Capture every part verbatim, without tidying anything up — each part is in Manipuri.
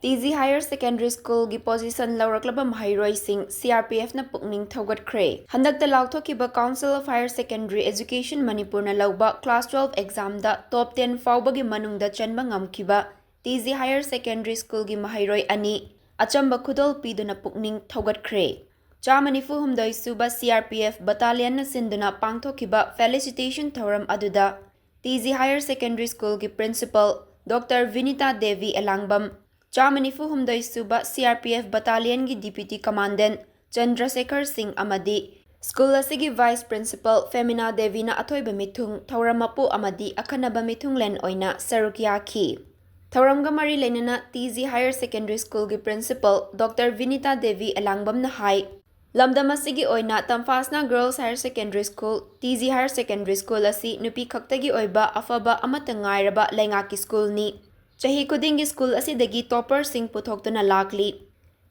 T G Higher Secondary Schoolꯒꯤ position ꯂꯧꯔꯛꯂꯕ ꯃꯍꯩꯔꯣꯏꯁꯤꯡ C R P Fꯅ ꯄꯨꯛꯅꯤꯡ ꯊꯧꯒꯠꯈ꯭ꯔꯦ꯫ ꯍꯟꯗꯛꯇ ꯂꯥꯎꯊꯣꯛꯈꯤꯕ Council of Higher Secondary Education ꯃꯅꯤꯄꯨꯔꯅ ꯂꯧꯕ class twelve examꯗ top ten ꯐꯥꯎꯕꯒꯤ ꯃꯅꯨꯡꯗ ꯆꯟꯕ ꯉꯝꯈꯤꯕ T G Higher Secondary Schoolꯒꯤ ꯃꯍꯩꯔꯣꯏ ꯑꯅꯤ ꯑꯆꯝꯕ ꯈꯨꯗꯣꯜ ꯄꯤꯗꯨꯅ ꯄꯨꯛꯅꯤꯡ ꯊꯧꯒꯠꯈ꯭ꯔꯦ꯫ ꯆꯥꯝꯃ ꯅꯤꯐꯨ ꯍꯨꯝꯗꯣꯏ ꯁꯨꯕ C R P F Battalionꯅ ꯁꯤꯟꯗꯨꯅ ꯄꯥꯡꯊꯣꯛꯈꯤꯕ felicitation ꯊꯧꯔꯝ ꯑꯗꯨꯗ T G Higher Secondary Schoolꯒꯤ Principal Doctor Binita Devi ꯑꯦꯂꯥꯡꯕꯝ, ꯆꯥꯝꯃ ꯅꯤꯐꯨ ꯍꯨꯝꯗꯣꯏ ꯁꯨꯕ C R P F Battalionꯒꯤ Deputy Commandant ꯆꯟꯗ꯭ꯔꯁꯦꯈꯔ ꯁꯤꯡ ꯑꯃꯗꯤ school ꯑꯁꯤꯒꯤ Vice Principal ꯐꯦꯃꯤꯅꯥ ꯗꯦꯕꯤꯅ ꯑꯊꯣꯏꯕ ꯃꯤꯊꯨꯡ, ꯊꯧꯔꯝ ꯃꯄꯨ ꯑꯃꯗꯤ ꯑꯈꯟꯅꯕ ꯃꯤꯊꯨꯡꯂꯦꯟ ꯑꯣꯏꯅ ꯁꯔꯨꯛ ꯌꯥꯈꯤ꯫ ꯊꯧꯔꯝꯒ ꯃꯔꯤ ꯂꯩꯅꯅ T G Higher Secondary Schoolꯒꯤ Principal Doctor Binita Devi ꯑꯦꯂꯥꯡꯕꯝꯅ ꯍꯥꯏ, ꯂꯝꯗꯝ ꯑꯁꯤꯒꯤ ꯑꯣꯏꯅ ꯇꯝꯐꯥꯁꯅꯥ Girls Higher Secondary School, T G Higher Secondary School ꯑꯁꯤ ꯅꯨꯄꯤ ꯈꯛꯇꯒꯤ ꯑꯣꯏꯕ ꯑꯐꯕ ꯑꯃꯠꯇ ꯉꯥꯏꯔꯕ ꯂꯩꯉꯥꯛꯀꯤ schoolꯅꯤ꯫ ꯆꯍꯤ ꯈꯨꯗꯤꯡꯒꯤ school ꯑꯁꯤꯗꯒꯤ topperꯁꯤꯡ ꯄꯨꯊꯣꯛꯇꯨꯅ ꯂꯥꯛꯂꯤ꯫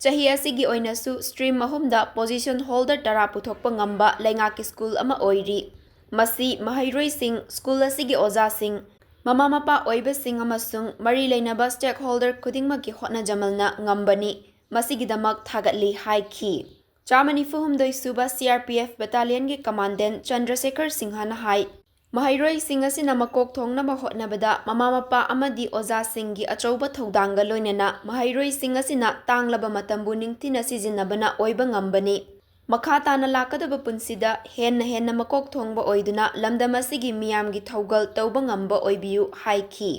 ꯆꯍꯤ ꯑꯁꯤꯒꯤ ꯑꯣꯏꯅꯁꯨ stream ꯑꯍꯨꯝꯗ position holder ꯇꯔꯥ ꯄꯨꯊꯣꯛꯄ ꯉꯝꯕ ꯂꯩꯉꯥꯛꯀꯤ school ꯑꯃ ꯑꯣꯏꯔꯤ꯫ ꯃꯁꯤ ꯃꯍꯩꯔꯣꯏꯁꯤꯡ, school ꯑꯁꯤꯒꯤ ꯑꯣꯖꯥꯁꯤꯡ, ꯃꯃꯥ ꯃꯄꯥ ꯑꯣꯏꯕꯁꯤꯡ ꯑꯃꯁꯨꯡ ꯃꯔꯤ ꯂꯩꯅꯕ stakeholder ꯈꯨꯗꯤꯡꯃꯛꯀꯤ ꯍꯣꯠꯅꯖꯃꯜꯅ ꯉꯝꯕꯅꯤ꯫ ꯃꯁꯤꯒꯤꯗꯃꯛ ꯊꯥꯒꯠꯂꯤ ꯍꯥꯏꯈꯤ꯫ ꯆꯥꯝꯃ ꯅꯤꯐꯨ ꯍꯨꯝꯗꯣꯏ ꯁꯨꯕ C R P F Battalionꯒꯤ Commandant ꯆꯟꯗ꯭ꯔꯁꯦꯈꯔ ꯁꯤꯡꯍꯅ ꯍꯥꯏ, ꯃꯍꯩꯔꯣꯏꯁꯤꯡ ꯑꯁꯤꯅ ꯃꯀꯣꯛ ꯊꯣꯡꯅꯕ ꯍꯣꯠꯅꯕꯗ ꯃꯃꯥ ꯃꯄꯥ ꯑꯃꯗꯤ ꯑꯣꯖꯥꯁꯤꯡꯒꯤ ꯑꯆꯧꯕ ꯊꯧꯗꯥꯡꯒ ꯂꯣꯏꯅꯅ ꯃꯍꯩꯔꯣꯏꯁꯤꯡ ꯑꯁꯤꯅ ꯇꯥꯡꯂꯕ ꯃꯇꯝꯕꯨ ꯅꯤꯡꯊꯤꯅ ꯁꯤꯖꯤꯟꯅꯕꯅ ꯑꯣꯏꯕ ꯉꯝꯕꯅꯤ꯫ ꯃꯈꯥ ꯇꯥꯅ ꯂꯥꯛꯀꯗꯕ ꯄꯨꯟꯁꯤꯗ ꯍꯦꯟꯅ ꯍꯦꯟꯅ ꯃꯀꯣꯛ ꯊꯣꯡꯕ ꯑꯣꯏꯗꯨꯅ ꯂꯝꯗꯝ ꯑꯁꯤꯒꯤ ꯃꯤꯌꯥꯝꯒꯤ ꯊꯧꯒꯜ ꯇꯧꯕ ꯉꯝꯕ ꯑꯣꯏꯕꯤꯌꯨ ꯍꯥꯏꯈꯤ꯫